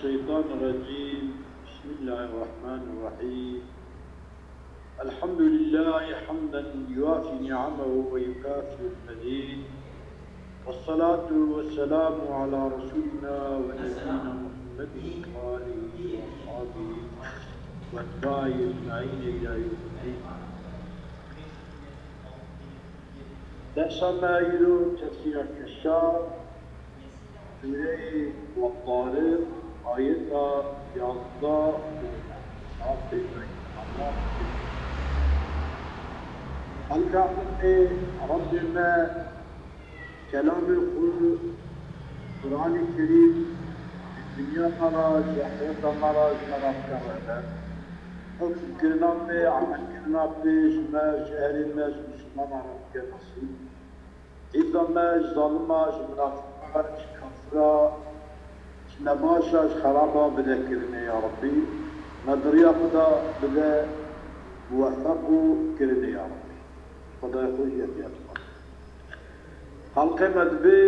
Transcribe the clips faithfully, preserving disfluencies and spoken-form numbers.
الشيطان الرجيم. بسم الله الرحمن الرحيم. الحمد لله حمدا يوافي نعمه ويكافئ المزيد. والصلاة والسلام على رسولنا ونبينا محمد وآله وأصحابه وأتباعه أجمعين إلى يوم الدين. Dersa me îro tefsîra keşa, sureyê Wettariq, ayeta yazdeh û navê me. Xelka Rebbê, Rebbê me kelamê xwe, Quranê Kerîm, ji dinya me re, ji axireta me re, ji me re bike rêber. Hukmkirina pê, emelkirina pê ji me, ji ehlê me, ji mislimana re bike nesîb. Îza me ji zalima, ji minafiqa, ji kafira, ji nebaşa, ji xeraba bide kirinê ya Rebbî. Me di riya xwe de bide muwefeq û kirinê ya Rebbî. Xwedayê xwe yê diya dixwazim. Xelqê me dibê: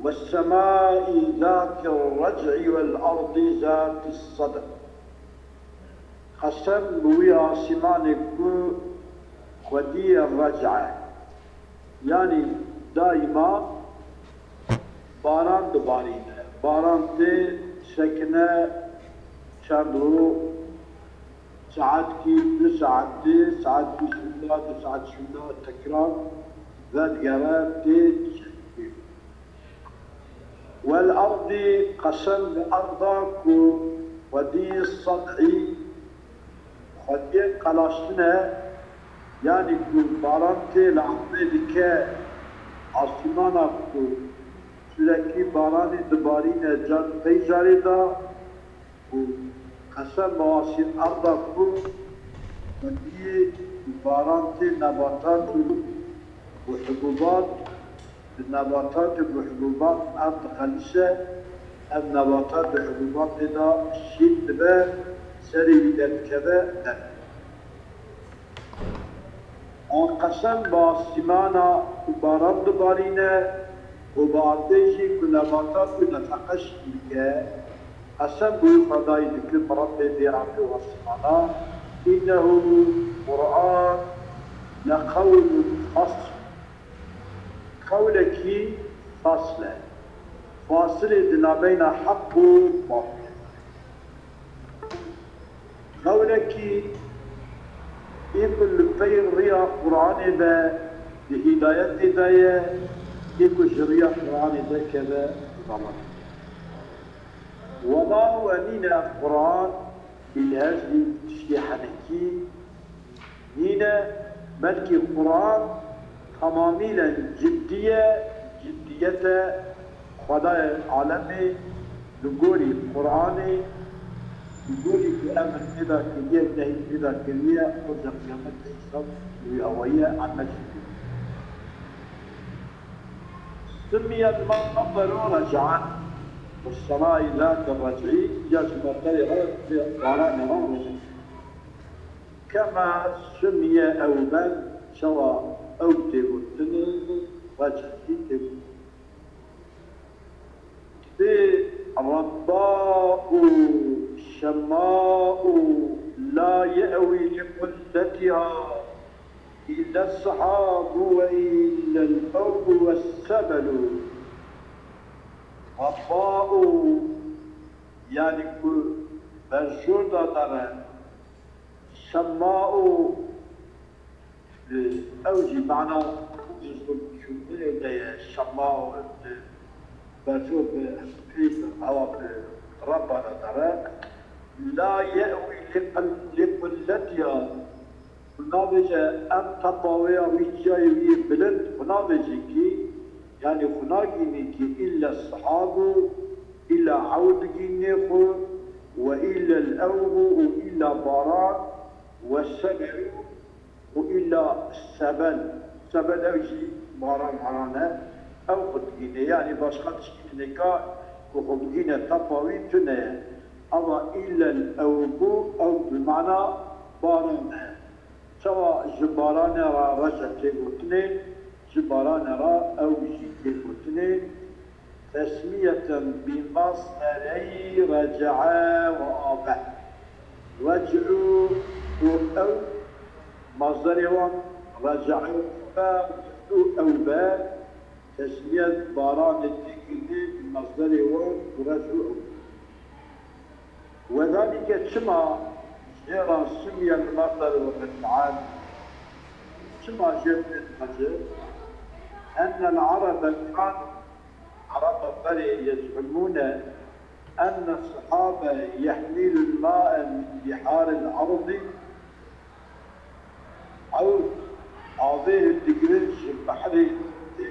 والسماء ذات الرجع والأرض ذات الصدع. Qesem bi wî asîmanê ku xwediyê rec'e, yanî daîma baran dibarîne. Baran tê, sekine, çend rû, saetkî, du saet tê, saetkî şûnda, du saet şûnda, tekrar vedigere, tê, sekine. Wel erdî, qesem bi erda ku xwedî sed'î, xwediyê qelaştine, yanî ku baran tê li erdê dike, asîmana ku sürekî baranê dibarîne car pey carê de, û qesem bi asî erda ku xwediyê baran tê nebatat û û hibûbat, bi nebatat û bi hibûbat erd dixelîse, ev nebatat û hibûbatê de şîn dibe, serê wî derdikeve derve. An qesem bi asîmana ku baran dibarîne û bi erdê jî ku nebatat û nefeqe şîn dike, qesem bi wî Xwedayî dikim, Rebbê vê erdê û asîmana, إنه قرآن لقول فصل. Qewlekî fasl e. Fasilê di navbeyna heq û batilê de. Qewlekî ê ku li pey riya Quranê be di hîdayetê de ye, ê ku ji riya Quranê derkeve di dalatê de ye. Wela we nîne ev Quran îlhej dî tiştê henekî nîne, belkî Quran temamîlen ciddî ye, ciddiyete Xwedayê alemê li gorî Quranê, li gorî ku emir tê de kiriye, nehî tê de kiriye, roja qiyametê hîsab wî awayî ye, eme jî kiriye. سمي المطر رجعا، والسماء ذات الرجع، ya ji meterê re, baranê re rec'î. كما سمي أوبا، çawa ew tê gotinê rec'î tê gotinê. Sê رباء شماء لا يأوي لقلتها إلا السحاب وإلا الأوب والسبل. رباء، yanî ku berjor da dere. شماء، ew jî mana şûnê de ye. Şema, berjor bi pîl, ewa bi Rebba re dere. La ye'wî li qil-, li qulletya, xwe navêje, em tepa wê ya wî, çiyayê wî yê bilind, xwe navêje kî, yanî xwe nagînî kî, îlle sihabu, îlla ew digînê xwe, we îlle l-ewbu û îlla baran, we sebe'u û îlla sebel. Sebel ew jî baran maran e. Ew xwe digîne, yanî başqa tiştî tinêka ku xwe bigîne tepa wî tune ye. Eva îllel ewbu, ew bi mana baran e. Çawa ji baranê re reje tê gotinê, ji baranê re ew jî tê gotinê. تسمية بمصدري رجع وأوبه. رجع û ew, masderê wan رجع وأوبه û أوبه, tesmiyet baranê tê kirinê bi masderê wan رجع وأوبه. وذلك, çima jê re سمي المصدر وقد تعالى, çima jê re dibêjin, أن العرب كانوا, Ereba berê, يزعمون أن السحاب يحمل الماء من بحار الأرض, ew avê digirin ji behrê erdê,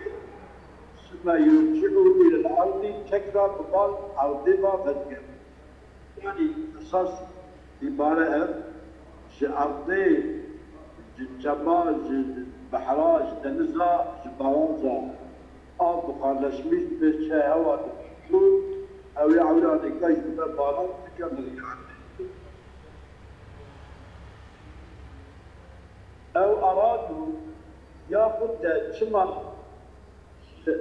ثم يرجعه إلى الأرض, tekrar bi van erdê ve vedigerin. Yanî esas îbare ev, ji erdê, ji çema, ji behra, ji deniza, ji baranza av buxarleşmiş dibe, çi hewa dibe, ew ê ewranê ke ji me baran dike, min erdê. Ew أرادوا, yaxud de çima ji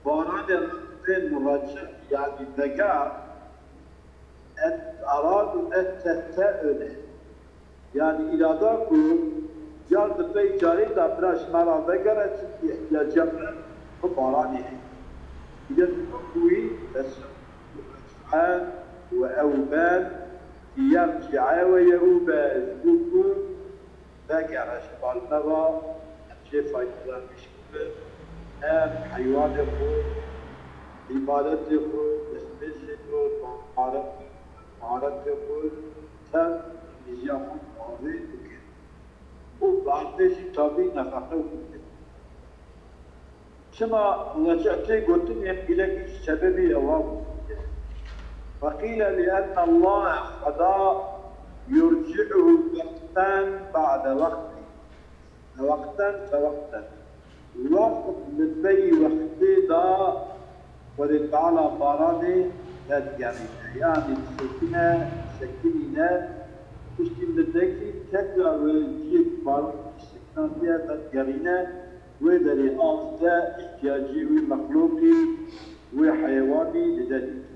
baranê re tên muraci, yanî vegera, et, أرادوا التثاؤل, yanî îrada ku car di pey carê de bira ji me re vegere, çimkî îhtiyacê me bi baranê heye. Îrada ku wî, بس, رجع وأوبه, يرجع ويأوب, ji bo ku vegere ji bar me ve, em jê faydelenmiş bibin, em heywanê xwe, îbadetê xwe, destmêjê xwe, maharetê xwe, tev, hêziya xwe bi avê bikin û bi erdê jî tavî nefeqe û bikin. Çima recî tê gotin, yek gelekî ji sebebê ewa bû. وقيل لأن الله, Xweda, يرجعه وقتا بعد وقت. وقتا فوقتا. Wext li pey wextê de Xwedê Teala baranê vedigerîne. Yanî disekine, disekinîne, piştî midekî tekrar wê cihê baran sekinandiye vedigerîne. Wê derê av dide îhtiyacî wî mexlûqî, wê heywanî dide dîtinê.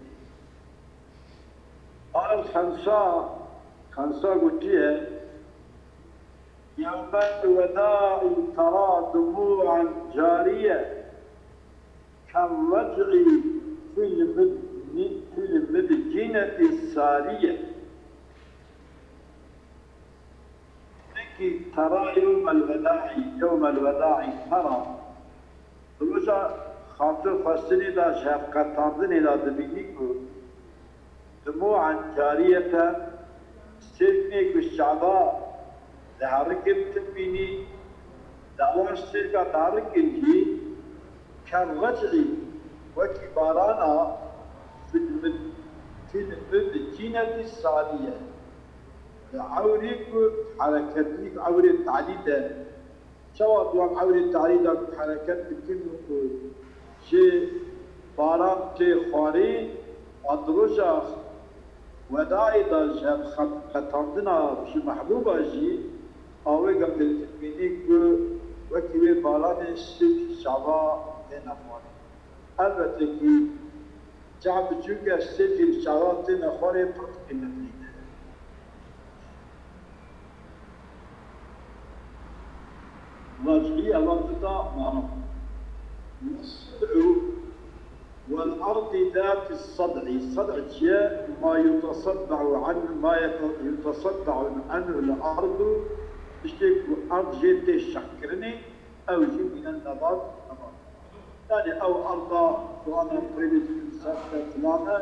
Qal Xensa, Xensa gotiye, يوم الوداع ترى دموعا جارية كالرجع في المد-، في المدجنة السارية. Peki ترى يوم الوداع، يوم الوداع ترى. Roja xatir xwestinê de ji hevqetandinê de dibînî ku دموعا جارية, sêrkê ku ji çava diherikin tu dibînî, dawan ji sêrka diherikin jî كالرجع, wekî barana في المد-، في المدجنة السارية. Li ewrê ku hereketlik ewrê talî de, çawa di wan ewrê talî de ku hereket dikin û ku jê baran tê xwarê, a di roja wedayê de ji hev qetandina ji mehbûba jî, a wê gavê dibînî ku wekî wê baranê sêrkî çava têne xwarê. Elbetê kî Çav biçûk e, sêrkî çawa têne xwarê pir qîmetli ne. Racî evan dida mano. والصدع والأرض ذات الصدع. Sed'î çi ye? ما يتصدع عنه، ما يت-، يتصدع عنه الأرض. Tiştê ku erd jê tê şehkirinê, ew jî mîne nebat, nebat. Yani ew erda ku ana xwê lê dikin sexte filan e,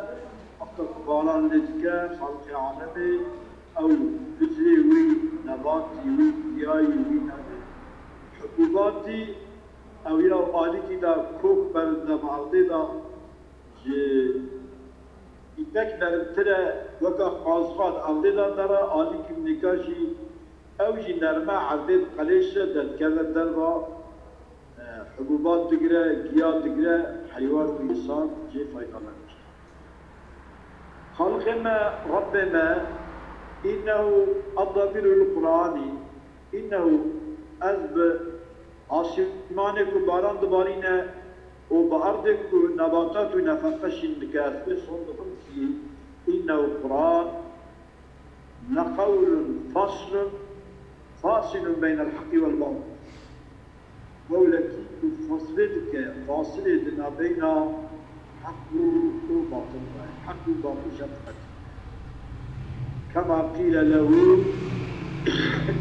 wexta ku baran lê dike, xelqê alemê, ew hicrê wî, nebatî wî, giyayî wî, yani hubûbatî, ew ya alîkî de kok berinde bi erdê de ji îpek nerintir e, weka qazxa di erdê de dere, alîkî minika jî ew jî nerme erdê diqelêşe, derdikeve derva, e, hubûbat digire, giya digire, heywan û însan jê fayda me dike. Xaliqê me, Rebbê me, إنه الضمير القرآني، إنه, ez bi asîmanê ku baran dibarîne, û bi erdê ku nebatat û nefeqe şîn dike, ez pê son dibim kî, innehu Quran leqewlun faslun fasilun beynel heqî wel batil. Qewlekî ku fasilê dike, fasilê di nabeyna heq û, û batil de, heq û batil şeqet. Kema qîle lehu,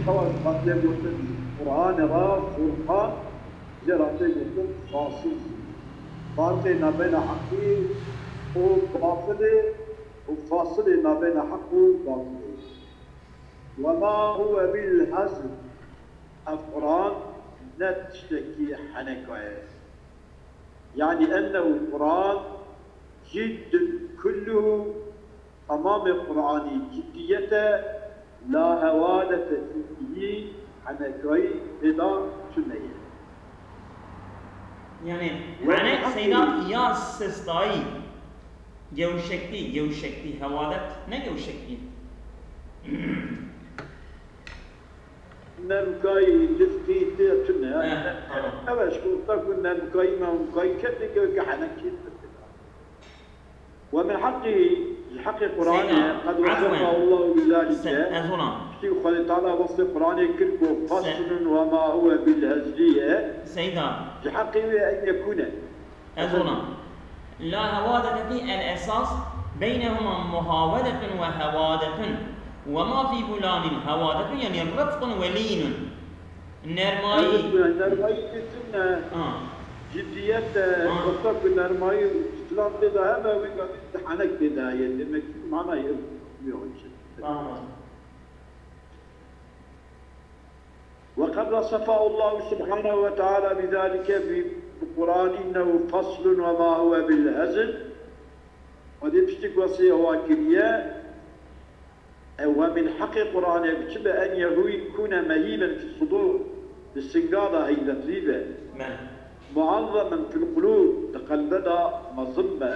kewek tê gotin, Qur'anê re Furqan, jê re tê gotin fasil. Farqê nabeyna heqî û batilê û fasilê nabeyna heq û batilê. Wema huwe bil hezl. Ev Quran ne tiştekî heneka ye. Yanî ennehu Quran ciddun kulluhu, temamê Quranî ciddiyet e, la hewadete fîhî, henekayî tê de tune ye. Yani Ve henek heqî seyda ya sestayî. Gevşekliği, gevşekliği, hevadet ne gevşekliği? Nermkayî, lifkî tê tune. He, tamam. Ev eşkota ku nermkayî, memkayî kesê ke, ke henek çêtir. Ve min heqî, ji heqê Quranê, Seyda, qed afwen. Wesefa Allahu bi zalike. Se-, ez ona. Piştî Xwedê Teala wesfê Quranê kir ku Se- faslun ve ma huve bil hezli ye. Seyda. Ji heqê wê en yekune. Ez ona. La hewadete fî el esas beynehuma muhavedetun ve hewadetun. Ve ma fî fulanin hewadetun, yani rifqun ve lînun. Nermayî. Evet, yani nermayî kesin ne? Ha. Ciddiyet de, Ha. Yoksa ku nermayî filan tê de hebe, wî de henek tê de heye. Demek ki manayê yok için. Tamam. وقد وصفه الله سبحانه وتعالى بذلك في القرآن إنه فصل وما هو بالهزل. Xwedê piştî ku wesiyê wa kiriye, ew min heqê Qur'anê bi çi be en yekune mehîben fi sudur, di singa de heybetlî be. Me. Muazzemen fil qulub, di qelbe de mezin be.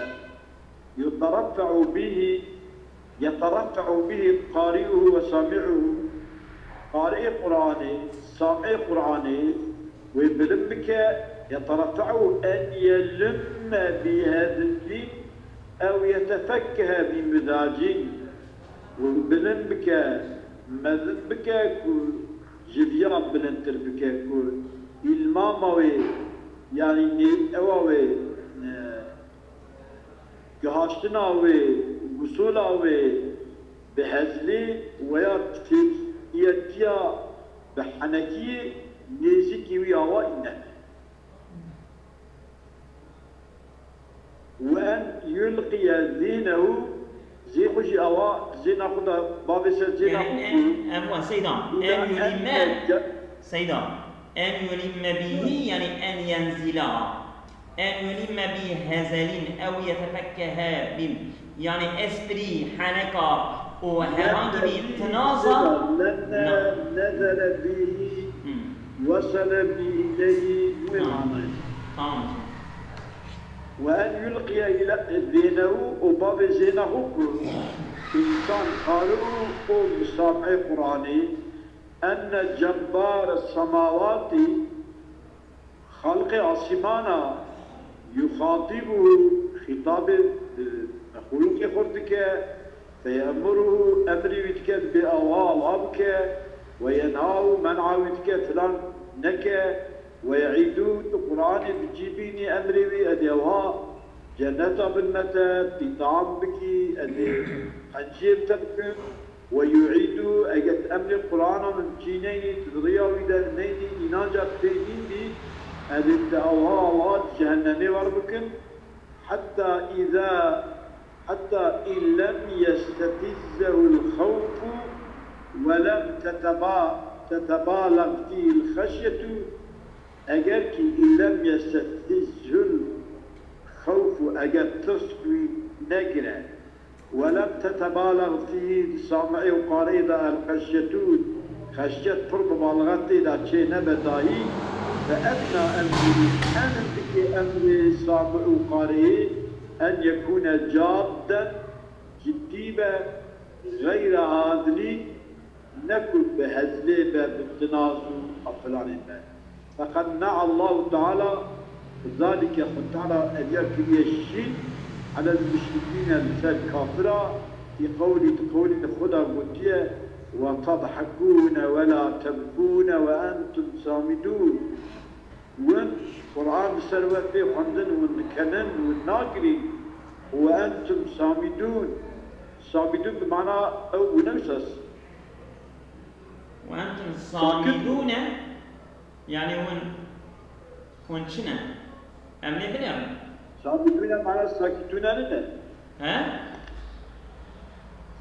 Yutereffe'u bihi, yetereffe'u bihi qari'uhu ve sami'uhu. Qari'ê Qur'anê, sam'ê Qur'anê wê bilind bike, yetereffe'u en yelimme bi hezlin ew yetefekkehe bi mizacin. Wê bilind bike, mezin bike ku ji viya bilindtir bike ku îlmama wê, yanî nê-, ewa wê, e, Gihaştina wê, wusûla wê bi hezlî weya têkiyetiya bi henekiyê nêzîkî wî awa îne. Û en yulqiye zînehu, zî xwe jî awa zîna xwe da bavê ser zîna xwe ku. Em wa seyda, en yulime, seyda, en yulime bihi, yani en yenzila. En yulîme bi hezelîn ew yetefekkehe bîm. Yanî esprî, heneka û herhangi bî tinaza. Nezele bî, wesele bî ileyhî, wê manayê. Tamam. Ve en yulqiye ile zînehu û bavê zêna xwe ku însan qari'u û misam'ê Qur'anî, enne cebbare semawatî, Xalqê asîmana yuxatîbuhu, xîtabê bi mexlûqê xurt dike, feye'muruhu, emrî wî dike bê awa awa bike, ve yenhahu, men'a wî dike filan neke, ve ye'îdu, tu Qur'anê bi cî bînî emrê wî, edê ewha cenneta bin me te, pîtan bikî, edê qenciyê bi te bikim. Ve yu'îdu, eger tu emrê Qur'ana min çîneynî, tu di riya wî de neynî, înanca tu pê nîndî, ez ê te awha awha di cehennemê wer bikim. Heta îza, heta in lem yestefizzehu'l xewfu ve lem teteba-, tetebalağ fîhi'l xeşyetu, eger ki in lem yestefizzehu'l xewfu, eger tirsk wî negire, Welem tetebalağ fîhî, di sam'ê û qari'ê de el-xeşyetû, xeşyet pir mubalixet tê de çê nebe dahî, fe edna emrî, en hindikê emrê sami û qari'ê en yekûne cadden, ciddî be, xeyre hazilî, ne ku bi hezlê be, bi tinaz û filanê be. Feqed ne'allahu teala Zalike Xwe Teala eviya kiriye şîn, alel muşrikîne, li ser kafira, fî qewlî, di qewlê xwe de gotiye, ve tadhekûne ve la tebkûne ve entum samidûn. Win Quran li ser we tê xwendin, win dikenin, win nagirîn. Ve entum samidûn. Samidûn bi mana ew bûne wisa. Ve entum samidûne, yani win, win çi ne? Em nê binêrin. Samidûne mana sakitûne ne? He?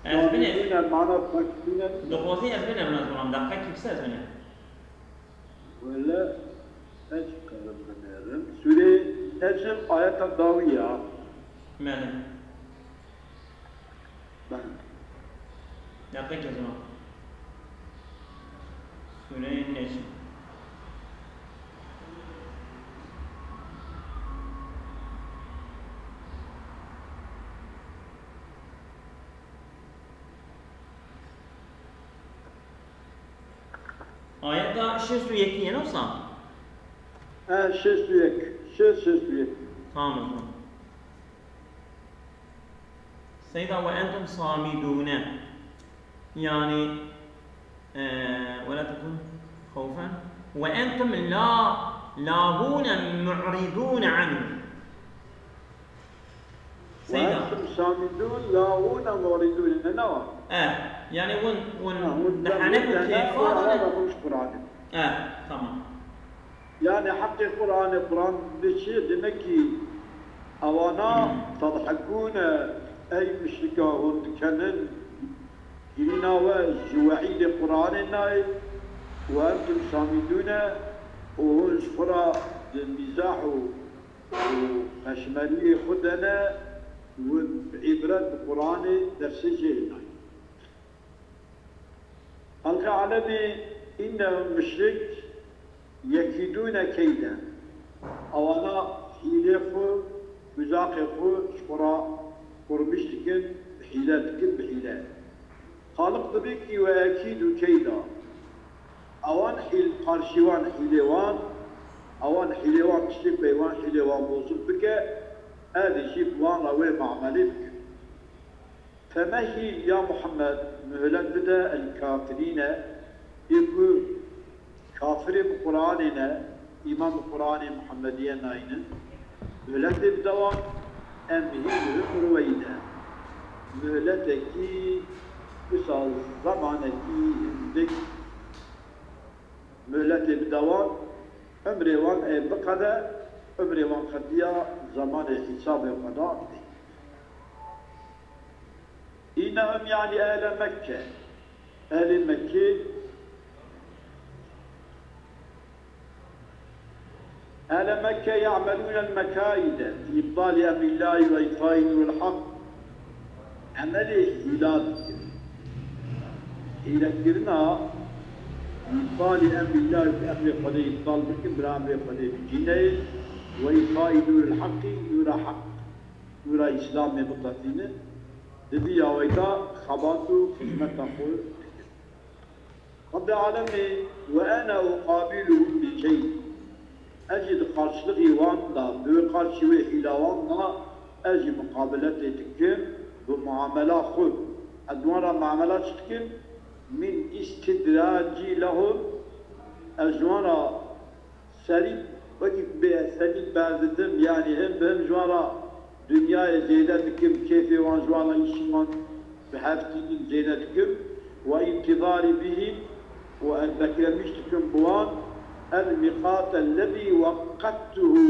Ez binêrim. Samidûne mana sakitûne ne? Dixwazî ez binêrim, ez binêrim. Deqekî kisa ez binêrim. Wele ez karim binêrim. Sûrê Necm ayeta dawî ya. Belê. Belê. Deqekî ez binêrim. Sûreyê Necm. Ayeta şêst û yekî ye, ne wisa? E, şêst û yek. Şêst, şêst û yek. Tamam o zaman. Seyda, ve entum samidûne. Yani, e, ve la tekun xewfen. Ve entum la, lahûne mu'ridûne anhu. Seyda. Ve entum samidûn, lahûne mu'ridûn. Ne, ne wa? E, yani win, win Ha, win dihenek û demû keyfa dene, dane. Ara xwe ji Qur'anê. E, tamam. Yani heqê Qur'anê, Qur'an diçi, demek ki ewana tadhekûne, ey muşrika hûn dikenin, kirîna we ji we'îdê Qur'anê nayê, ve entum samidûne, û hûn ji xwe re di mîzah û û qeşmeriyê xwe de ne, win bi îbret bi Qur'anê dersê jê nayê. Xelqê alemê, innehum muşrik yekîdûne keyde. Ewana hîlê xwe, tuzaqê xwe ji xwe re qurmîş dikin, bi hîle dikin, bi hîle. Xaliq dibê kî ve ekîdû keyda. Ewan hîl, qarşî wan hîlê wan, ewan hîlê wan tiştê pey wan hîlê wan bozuk bike, ez jî bi wan re wê muamelê bikim. Femehîl ya Muhammed, muhlet bide el kafirîne, yê ku kafirê bi Qur'anê ne, îman bi Qur'anê Muhammediye naynin, muhletê bide wan, emhîlhum ruweyde. Muhletekî, wisa zemanekî hindik muhletê bide wan, umrê wan ê biqede, umrê wan qediya, zemanê hîsabê xwe da tê. Înnehum, yanî ehle Mekke, ehlê Mekkê, ehle Mekke ye'melûnel mekaîde fî îbtâlî emrillâhi ve îtfâi nûril hak. Emelê hîla dikin. Hîlekirina îbtâlî emrillâhi, emrê Xwedê îbtal bikin, bila emrê Xwedê bicîneyê, ve îtfâi nûril haqqî, nûra haq, nûra Îslamê bitefînin, di vî awayî de xebat û xizmeta xwe dikin. Rabbê alemê, "Ve ene uqabiluhum bi şey." Ez jî di qarşilixî wan de, bi wê qarşî wê hîla wan de, ez jî muqabiletê dikim, bi muamela xwe. Ez ji wan re muamela çi dikim? Min istidracî lehum. Ez ji wan re serî, wekî bê serî berdidim, yanî him bi him ji wan re dinyayê zêde dikim, kêfê wan ji wan re, îşî wan bi hev tînin zêde dikim. Ve intizarî bihîm, û ez beklemîş dikim bi wan, el mîqate lezî weqettuhu,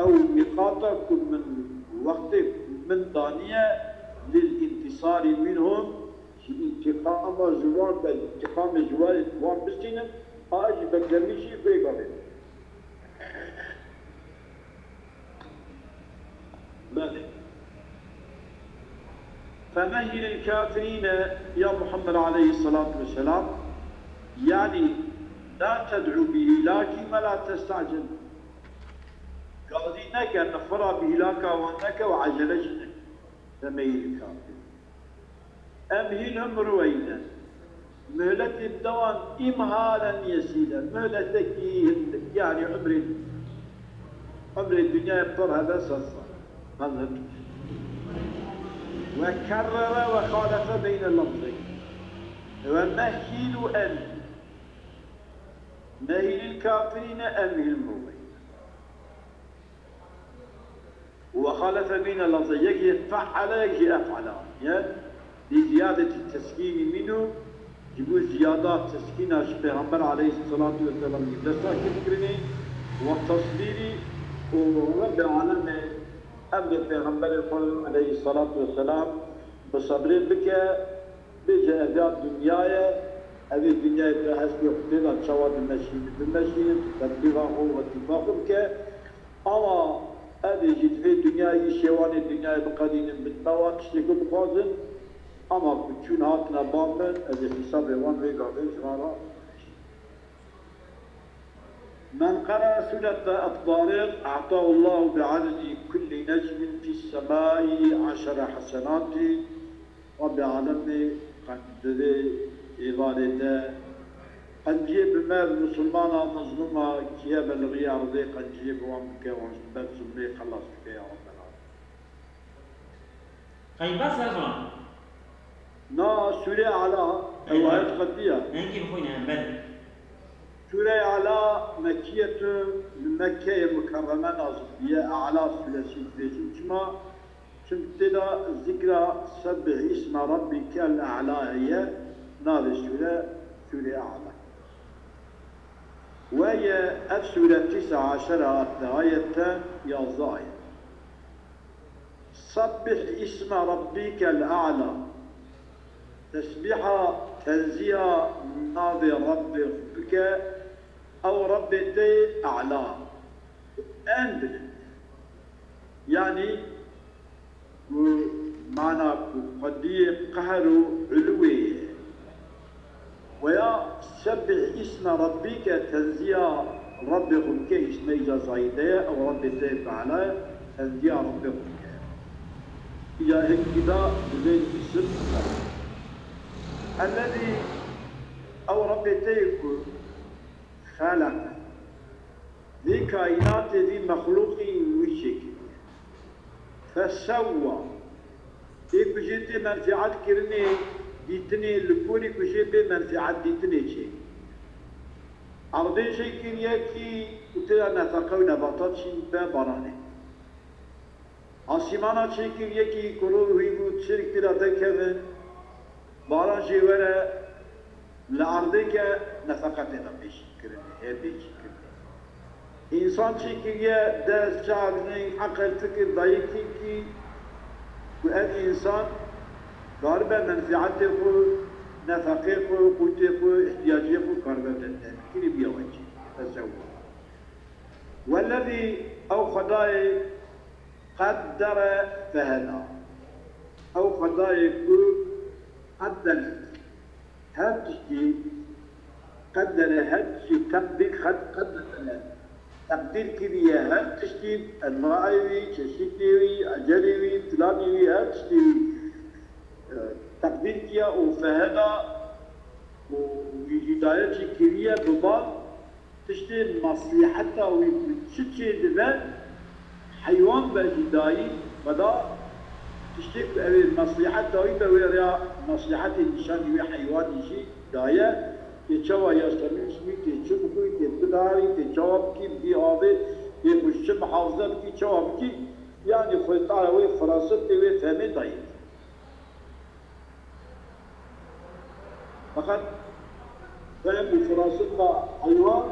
ew mîqata ku min wextê min daniye, lil intîsarî minhum, ji întîqama ji wan, ku ez întîqamê ji wan, wan bistînim, a ez jî beklemîşî vê gavê. Belê. Femehhilil kafirîne ya Muhammed aleyhisselatu vesselam, yanî la ted'u bi hîlakî ve la testacil. Gazî neke, nifira bi hîlaka wan neke û ecele jî neke. Femehhilil kafirîne. Emhilhum ruweyde. Muhletê bide wan îmhalen yesîre. Muhletekî hindik, yanî umrê. Emrê dinyayê pir hebe ser sal. Hebe. Ve kerrere ve xalefe beyne lafzeyni. Ve mehhîl û emhîl. Mehhîlil kafirîne emhîl mûmin. Û ve xalefe beyne lafzeyni. Yek jî fe'ale, yek jî ef'ale. Ye. Li ziyadetî teskînî mîno, ji bo ziyada teskîna ji Pêxember aleyhisselatu vesselam jî dest kir kirinê, we teslîlî û Rebbê alemê emrê Pêxemberê xwe aleyhisselatu vesselam bi sebrê bike, bêje ev ya dinya ye, ev ê dinyayê tu hestê xwe tê de çawa dimeşînî, bimeşînî, tu teblîxa xwe, wezîfa xwe bike. Ama ev ê jî di vê dinyayê îşê wan ê dinyayê biqedînin, bidime wan tiştê ku bixwazin. Ama ku çûn hatine ba min, ez ê hîsabê wan vê gavê ji wan re. من قرأ سورة الطارق أعطاه الله بعدد كل نجم في السماء عشر حسنات. Rabbê alemê qend di vê êvarê de qenciyê bi me, bi misilmana mezlûma kiye belixî erdê, qenciyê bi wan bike, wan ji ber zulmê xelas bike ya Rabbel alemîn. Qey bes e filan. Na Sûrê Ala, ew ayet qetiya. Hingî bixwîne, em belê. Sûreyê Ala Mekkiyetun, li Mekkeyê Mukerreme nazil bûye, Ala Sûresî dibêjin. Çima? Çimkî tê de zikra Sebbih îsme Rabbikel E'la heye, navê sûre Sûrê Ala. Weye ev sûre tîse aşere hatine ayete, yazdeh ayet. Sebbih îsme Rabbikel E'la. Tesbîha, tenzîha navê Rebbê xwe bike, ew Rebbê te yê E'la, en bilind. Yanî ku mana ku xwediyê qehr û ulûwê ye. Weya sebbih îsme rabbîke, tenzîya Rebbê xwe bike, îsme îca zayîde ye, ew Rebbê te yê Teala ye, tenzîya Rebbê xwe bike. Îca hingî da divê îsim. Ellezî, ew Rebbê te yê ku xeleqe. Vê kaînatê, vî mexlûqî wî çêkiriye. Fesewwa. Ê ku jê tê menfîat kirinê, dîtinê, li gorî ku jê bê menfîat dîtinê çê. Erdê jê kiriye kî ku tê de nefeqe û nebatat şîn be baranê. Asîmana çêkir yekî ku rû hîv û tiştêk tê de derkevin, baran jê were, li erdê ke nefeqe tê de pêşî kirinê, hê pêşî kirinê. Însan çêkiriye dest, çav, zing, eqil, fikir, dayikî kî ku ev însan karibe menfîetê xwe, nefeqê xwe, qûtê xwe, ihtiyacê xwe karibe bide. Fikirî biya we çêkiriye. Tesewwur. Wellezî, ew Xwedayê, qeddere feheda. Ew Xwedayê ku qeddere, her tiştî, qeddere, her tiştî teqdîr, qed-, qeddere, teqdîr kiriye, her tiştî, enwaê wî, çeşitê wî, ecelê wî, planê wî, her tiştê wî, e, teqdîr kiya û feheda û wî hîdayetî kiriye bi bal. Tiştê meslîheta wî ku çi çêdibe, heywan be jî dayî, Xweda tiştê ku ew ê meslîheta wî be, wê rêya meslîhetê nîşanî wê heywanî jî daye, tê çawa yaşamîş bî, tê çi bixwî, tê bidarî, tê çawa bikî, bî avê, tê xwe ji çi mihafize bikî, çawa bikî, yanî Xwedayê wê firasat tê wê fehmê dayî. Feqet fehm û firaseta heywan,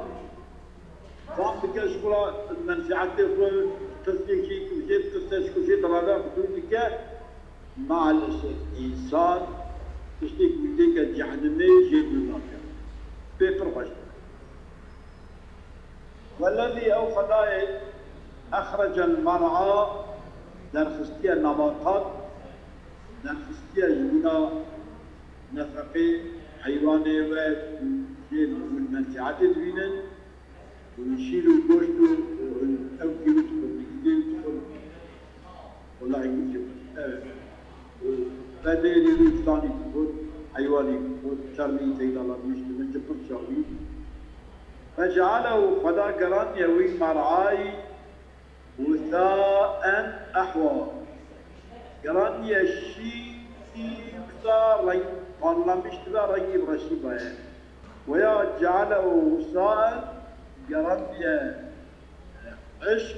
fam dike ji xwe re menfîetê xwe, tirsê jî ku jê ditirse, ji ku jê direve, xwe dûr dike, maalesef însan tiştê ku wî têke cehenimê jê dûr nake. Pê pir xweş dike. Wellezî, ew Xwedayê, exrecel mer'a, derxistiye nebatat, derxistiye ji bona nefeqê heywanê we ku jê hûn menfîetê dibînin, hûn şîr û goşt û hûn ew kî wî dixwin, digîdê wî dixwin. Wela hingî jî xweş. Evet. Ve nêrî wî filanî dixwin, heywanî dixwin, çermî teyda la dûş dibin, ji pir çawî. Fecealehu, Xweda gerandiye wî mer'ayî, Withaen ehwa. Gerandiye şîn wisa reng parlamiş dibe, rengî bi reşî baye. Weya cealehu withaen, gerandiye eşq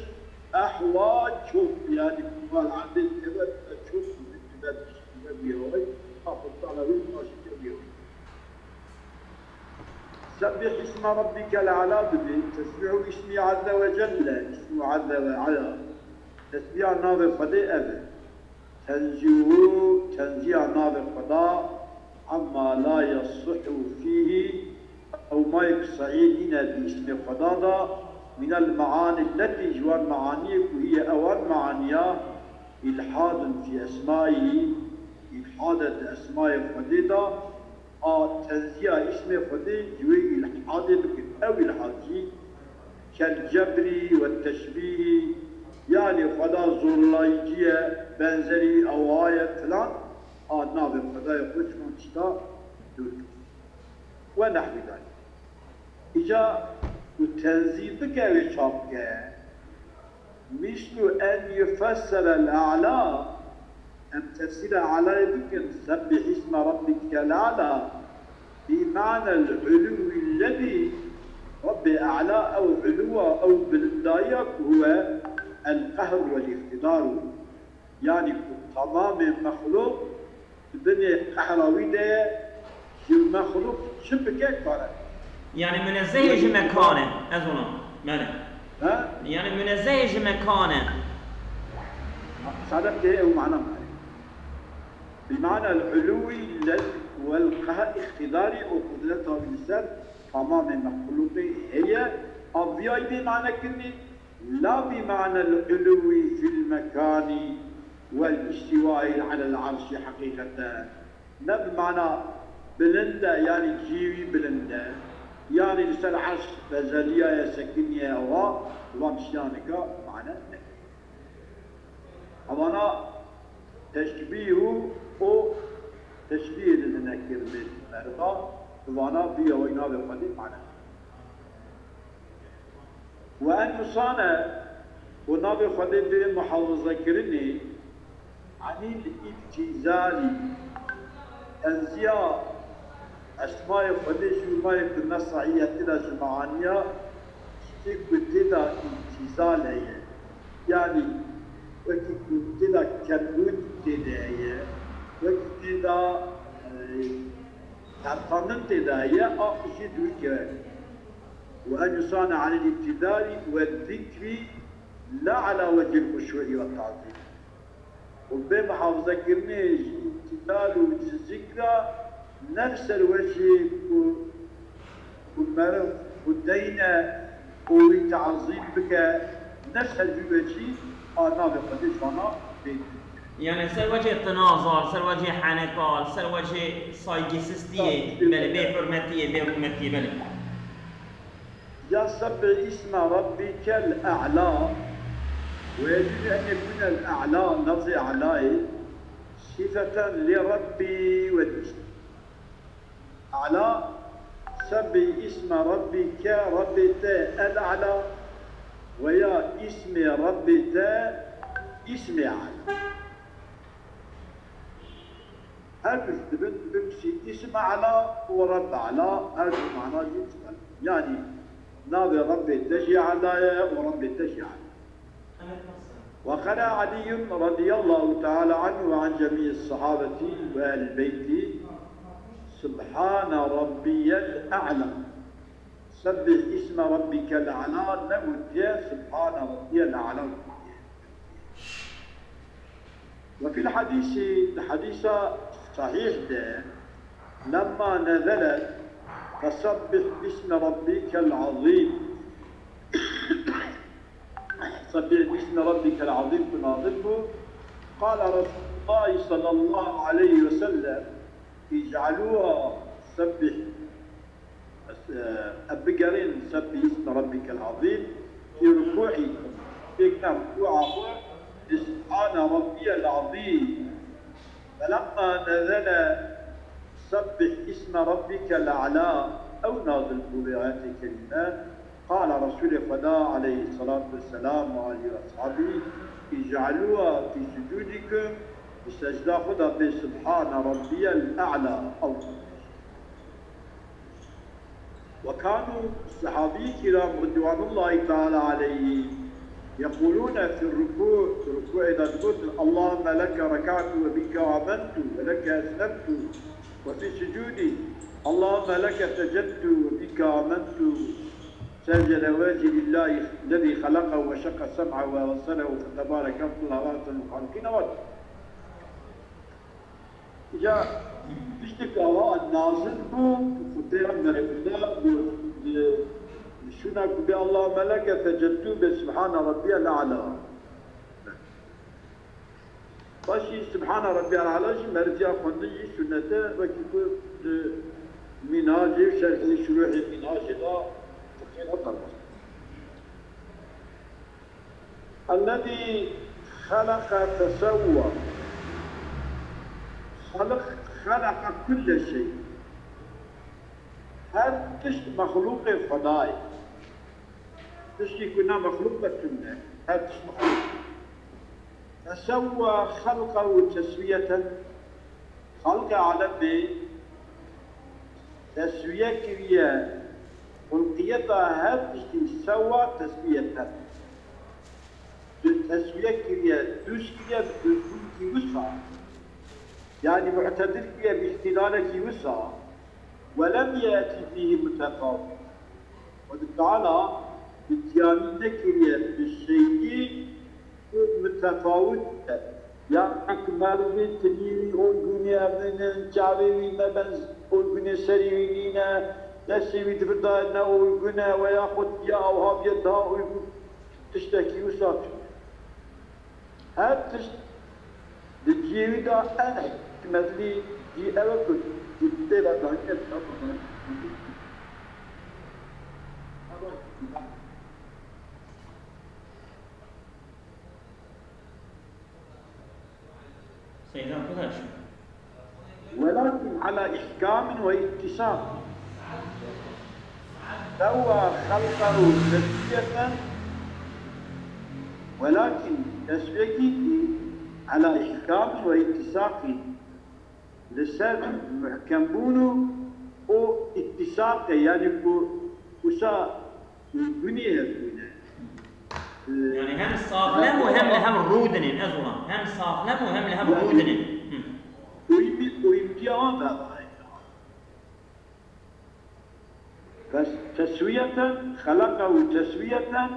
ehwa, çok, yani mal erdê dibe, dibe çok, dibe, dibe bir olay. Hafif sana bir karşı bir olay. Sebbih isme rabbikel a'la bidî, tesbîhû ismî azze ve celle, ismû azze ve ala. Tesbîha navê Xwedê ev e. Tenzîhû, tenzîha navê Xweda, amma la yasihhu fîhî, ew mayek sehîh nîne di ismê Xweda de, minel me'anî letî, ji wan me'aniyê ku hiye ewan me'aniya, îlhadun fî esmaîhî, îlhad e di esmayê Xwedê de, a tenzîya îsmê Xwedê ji wê îlhadê bikin. Ew îlhad jî kel cebrî we teşbîhî, yanî Xweda zorlayîcî ye, benzerî ewa ye filan, a navê Xwedayê xwe ji van tişta dûr kir. We nehwî danî. Îca ku tenzî bike wê çap bike. Mislu en yufesserel a'la, em tefsîra a'layê bikin, sebbih isme rabbikel a'la, bi ma'nel uluwî lledî, Rabbê a'la ew uluwa, ew bilindayiya ku huwe el qehr wel îqtîdar û, yanî ku tamamê mexlûq di binê qehra wî de ye, ji mexlûq çi bike kare. Yani münezzeh ji mekan e, ez ona. Bele. Ha? Yani münezzeh ji mekan e. Sade tê ew mana mane. Bi mana el-uluwi lel-, wel-qehr, îqtîdarî û qudreta wî li ser tamamê mexlûqê heye, a viyayî bê mane kirinê, la bi manel uluwi fil mekani vel istiwai alel arşi heqîqeten. Ne bi mana bilind e, yanî cihê wî bilind e, yanî li ser erş bezeliyaye, sekiniye, ewa, van tiştiya nika mane neke. Evana teşbîh û o teşbîhê didine kirmê meriva, bi vana bûye wê navê Xwedê mane. Ve en nusane û navê Xwedê bê muhafazekirinê, anîl îbtîzalî, tenziya esmayê Xwedê ji mayê ku ne sehî ye, tê de ji meaniya tiştê ku tê de îbtîzal heye. Yanî wekî ku tê de kembûn tê de heye, wekî tê de, e, terqandin tê de heye, a jî dûr keve. Ve en yusane anil îbtîzalî ve zikrî la ala wecihil huşûî ve tazîm. Û bê muhafazekirinê ji îbtîzal û ji zikra, ne li ser wecihê ku, ku meriv xwedeyne û wî tazîm bike, ne li ser vî wecihî a navê Xwedê ji vana bê. Yani ser wecihê tinaza, ser wecihê heneka, ser wecihê saygısızliyê, belê, bê hurmetiyê, bê hurmetiyê, belê. Ya sebbih isme rabbikel a'la. Ve yecûzü en yekûnel a'la, lafzê a'layê, sifeten li Rabbi ve dîst. A'la, sebbih isme rabbike, Rabbê te el a'la, veya ismê Rabbê te, ismê a'la. Her du dibin, dibin kişî îsim ela û Reb ela, her du mana jî dibe. Yanî navê Rebbê te jî ela ye û Rebbê te jî ela. وقرأ علي رضي الله تعالى عنه وعن جميع الصحابة وآل البيت سبحان ربي الأعلى. سبح اسم ربك الأعلى, negotiye Subhane Rabbiyel A'la gotiye. Ve fil hadîsî, di hadîsa sahîh de, lemma nezelet, fesebbih bismi rabbikel azîm. Sebbih bismi rabbikel azîm ku nazil bû, qala Resulullah sallallahu aleyhi ve sellem, ic'alûha sebbih Em bigerîn sebbih isme rabbikel azîm, fî rukû'îkum, pêkine rukû'a xwe, bi Subhane rabbiyel azîm. Felemma nezele sebbih isme rabbikel a'la, ew nazil bû vê ayetê kerîme, Qala Resûlê Xweda aleyhisselatu vesselam û alî ve ashabî, "Îce'lûha fî sucûdîkum", di secda xwe de bê "Subhane Rabbiyel E'la" ew. وكانوا الصحابي الكرام رضوان الله تعالى عليه يقولون في الركوع، ركوع دبوت: "اللهم لك ركعت وبك آمنت ولك أسلمت"، وفي السجود: "اللهم لك سجدت وبك آمنت، سجد وجهي لله الذي خلقه وشق سمعه وبصره فتبارك أحسن الخالقين". Îca tiştek awa nazil bû, ku Pêxemberê Xweda got, li, li şûna ku bê "Allahümme leke secedtu" bê "Subhane Rabbiyel A'la". Paşî "Subhane Rabbiyel A'la" jî merciya xwendin jî sunnet e, wekî ku li Mînacê, şerhê şurûhê Mînacê de fiqhê ne derbas. الذي خلق فسوى. خلق، خلق كل شيء. Her tişt mexlûqê Xwedayê. Tiştî ku ne mexlûq be tune. Her tişt mexlûq. فسوى خلقه تسوية. Xelqê alemê teswiye kiriye, xulqiyeta her tiştî, sewa teswiyeten. Teswiye kiriye, dûz kiriye bi dûzbûnkî wisa. Yanî mu'tedil kiriye bi îtidalekî wisa. Ve lem ye'ti fîhî mutefawit. Xwedî Teala bi tiyanî nekiriye bi şeyî ku mitefawit e. Ya ku merivê tinî wî uygunê ev nîne, çavê wî ne benz uygunê serê wî nîne, destê wî di vir de ne uygun e, veya xwe ya ewha bûye daha uygun, tiştekî wisa tune. Her tişt di cihê wî de en hikmetlî cî ew e ku di tê de daniye. Seyda Kudaş. ولكن على إحكام واتساق. سوى خلقه تسوية، ولكن teswiyekî على إحكام واتساق. Li ser muhkembûn û, û îtîsaqê, yanî ku wisa gunê hebûne. Yanî hem saxlem û hem li hev rûdinên, ez olan. Hem saxlem û hem li hev rûdinên. Hı. Uyumlu, uyumluya wan da. Bes teswiyeten, xelaqehu teswiyeten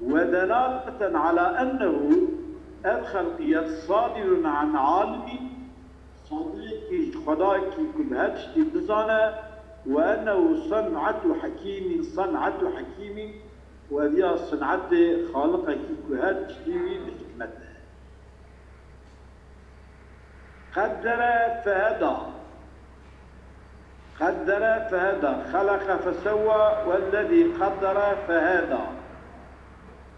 ve delaleten ala ennehu, ev xelqiyet sadirun an alimin, sadirkî ji Xwedayekî ku bi her tiştî dizane, ve ennehu san'atu hekîmin, san'atu hekîmin, û ev ya sin'etê Xaliqekî ku her tiştî wî bi hikmet e. Qeddere feheda. Qeddere feheda. Xeleqe fesewwa, wellezî qeddere feheda.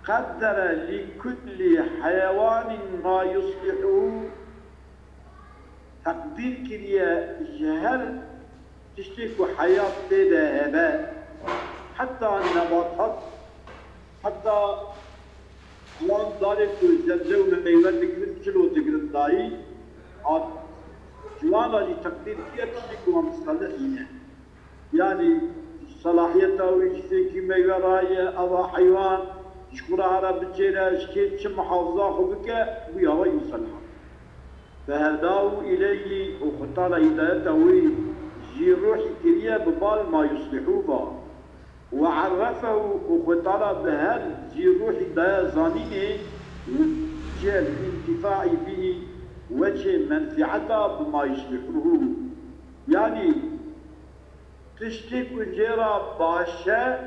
Qeddere li kullî heyewanîn ma yuslihuhu. Teqdîr kiriye ji her tiştê ku heyat tê de hebe, heta nebatat, heta wan darê ku sebze û meywe digirin, çilo digirin dayî, a, ji wan re jî teqdîr kiriye tiştê ku wan musalih nîne. Yanî selahiyeta wî ji fêkî meywe raye, eva heywan ji xwe re here bicêre, ji kê çi muhafaza xwe bike, bûye wê însan. Fehedahu ileyhi, û Xwedê Teala hidayeta wî jî ruhî kiriye bi bal ma yuslihu va. Ve arrefehu, û Xwedê Teala bi her jî ruhî daye zanînê, wecihel intifaî bihî, weçê menfieta bi ma yuslihuhu. Yanî, tiştê ku jê re baş e,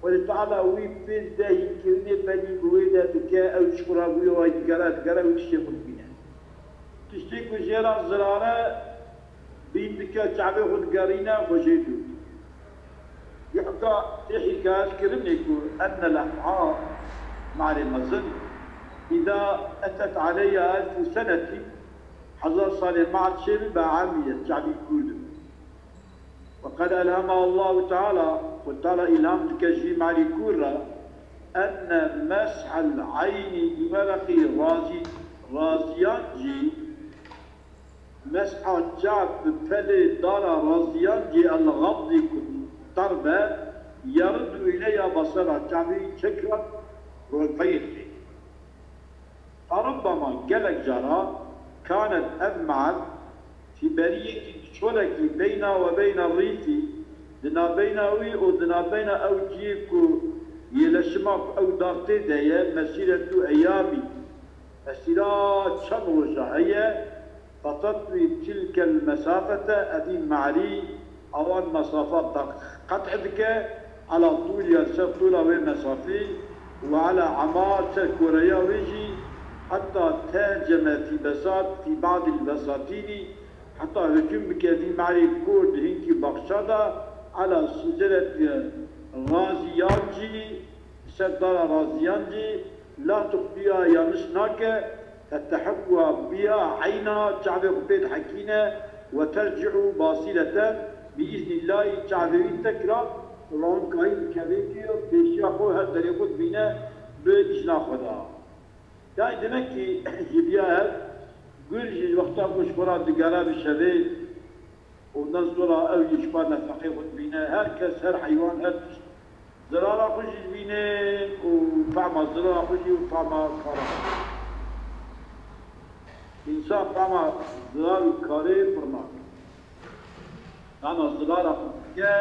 Xwedê Teala wî pê zehîkirinê benî bi wê de dike, ew ji xwe re bûye, wayî digere, digere, ew tiştê xwe dibîne. Tiştê ku jê re zirar e, bîn dike, çavê xwe digerîne, xwe jê dûr dike. Yuhka, tê hîkayet kirinê ku enne lef'a, marê mezin, îda etet aleyya elfu senetî, hezar salê mar çêbibe, amiye, çavî kûr dibe. وقد ألهمها الله تعالى، Xwedê Teala îlham dike ji vî merî kûr re, أن مسح العين بورق الرازي، raziyan jî, mesha çav bi pelê dara raziyan jî, الغض ku ter be, يرد إليها بصرها، çavê wî çek re ronpeyê dike. فربما، gelek cara, كانت، ev me'et, في برية، di çolekî، بينها وبين الريف، di navbeyna wî û di navbeyna ew cihê ku yê leşima ku ew dar tê de ye، مسيرة أيام، mesîra çend roja heye، فتطوي تلك المسافة، evî merî, ewan mesafa qet' dike، على طولها، ser tûla wê mesafî، وعلى عرضها، ser koreya wê jî، حتى تهجم في بسات، في بعض البساتين، heta hicûm bike vî merî kûr di hinkî baxça de، على شجرة الرازيان، ser dara raziyan jî، لا تخطيها، yanlış nake، فتحكها بها عينها، çavê xwe pê dihekîne، وترجع بصيرة، بإذن الله، çavê wî tekrar ronkayî dikeve kê û pêşiya xwe her derê xwe dibîne bi îzna xwe de. Yani demek ki ji biya ev gur jî wexta ku ji xwe re digere bi şevê, ondan sonra ew jî ji xwe nefeqê xwe dibîne, her kes, her heywan, her tişt zirara xwe jî dibîne û fehma zirara xwe jî û fehma kara xwe. Însan fehma zirar û karê pir nake. Fehma zirara xwe dike,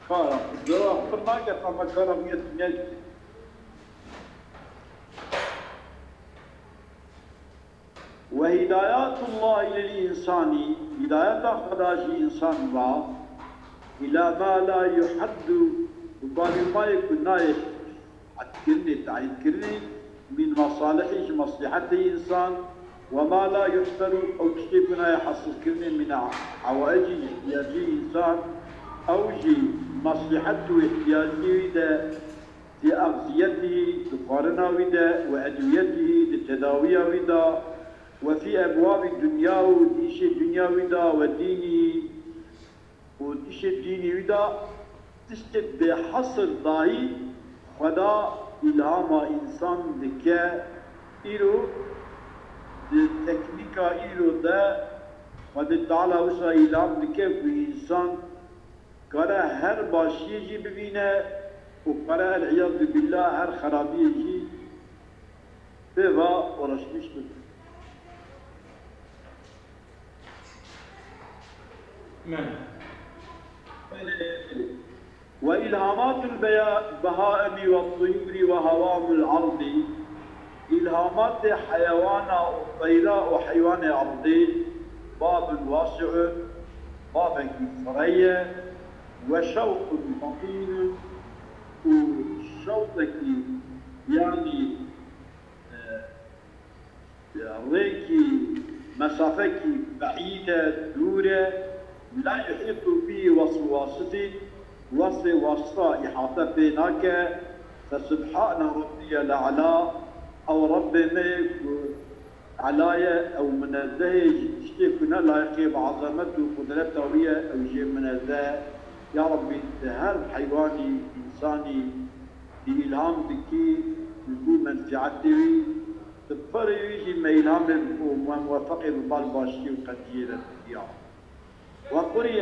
kara xwe. Zirara xwe pir nake, fehma kara xwe yê dinyayê dike. وهداية الله للإنسان، hidayeta Xweda ji însan re، إلى ما لا يحد، bi balî mayê ku nayê hedkirinê, te'yîdkirinê، من مصالح، ji meslîhetê însan، وما لا يحصر، ew tiştê ku nayê hesilkirinê، من حوائج، îhtiyacê însan، ew jî meslîhet û îhtiyacê wî de، في أغذيته، di xwarina wî de، وأدويته، di tedawiya wî de، وفي أبواب دنياه، di îşê dinya wî de، ودينه، û di îşê dînî wî de, tiştê bêhesr dahî Xweda îlhama însan dike. Îro di teknîka îro de Xwedê Teala wisa îlham dike ku însan kare her başiyê jî bibîne û kare el-îyazû bîllah her xerabiyê jî pê ve uğraşmış bibe. وإلهامات البهائم والطيور وهوام الأرض، îlhamatê heyewana û teyra û heywanê erdê، باب واسع، babekî fireh ye، وشوق بطين، û şewqekî, yanî, e, rêkî, mesafekî beîd e, dûr e، لا يحيط به وصف واصف، wesfê wasfa îhate pê nake. فسبحان ربي الأعلى، ew Rebbê me ye ku ela ye, ew minezzeh e ji tiştê ku ne layiqê bi ezamet û qudreta wî ye, ew jê minezzeh e. Ya Rebbî, tu her heywanî, însanî, îlham dikî ji bo menfîetê wî، tu pirê wî jî me îlhamê û me muwefeqê bi bal baştî û qediyê re dikî ya. وقرئ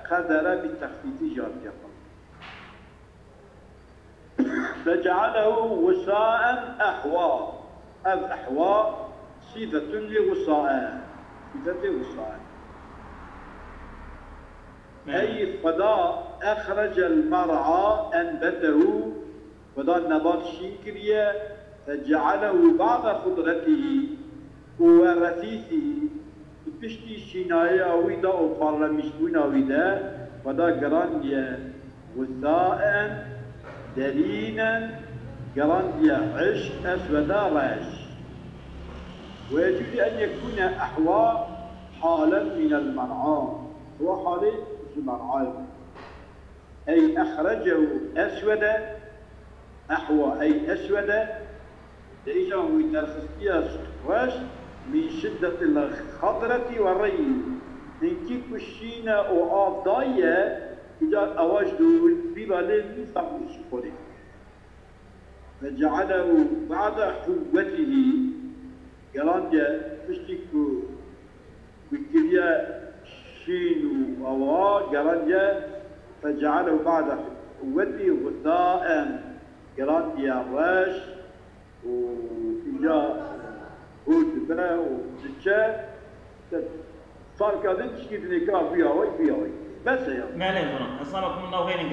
قدر bi texfîfî jî hatiye xwendin. فجعله غثاء أحوى. Ev ehwa sîfetun lî gusa e. Sîfetê gusa e. Ey Xweda, أخرج المرعى أنبته، Xweda nebat şîn kiriye, فجعله بعد خضرته ورثيثه، di piştî şînayeya wî de û parlemîşbûna wî de, Xweda girandiye غثاء دلينا، girandiye hişk, أسود، reş. ويجوز أن يكون أحوى حالا من المرعى. Wa halê ji mer'ayê. Ey أخرجه أسود، أحوى، ey أسود، de îca wî derxistiye reş، من شدة الخضرة والري، hinkî şîne û av daye, îcar ewa ji dûr bîra lê nîsan û ji xwe lê. Fecealehu ba'de quwwetihî, gerandiye piştî ku, ku kiriye şîn û awa, gerandiye, fecealehu ba'de quwwetihî xizaen, gerandiye reş û îca hûr dibe û diçe. Salka din tişkî dinê ka xuya wek xuya wek. Bes e ya. Melê zilam. Esnava kum Allahu xeyrin.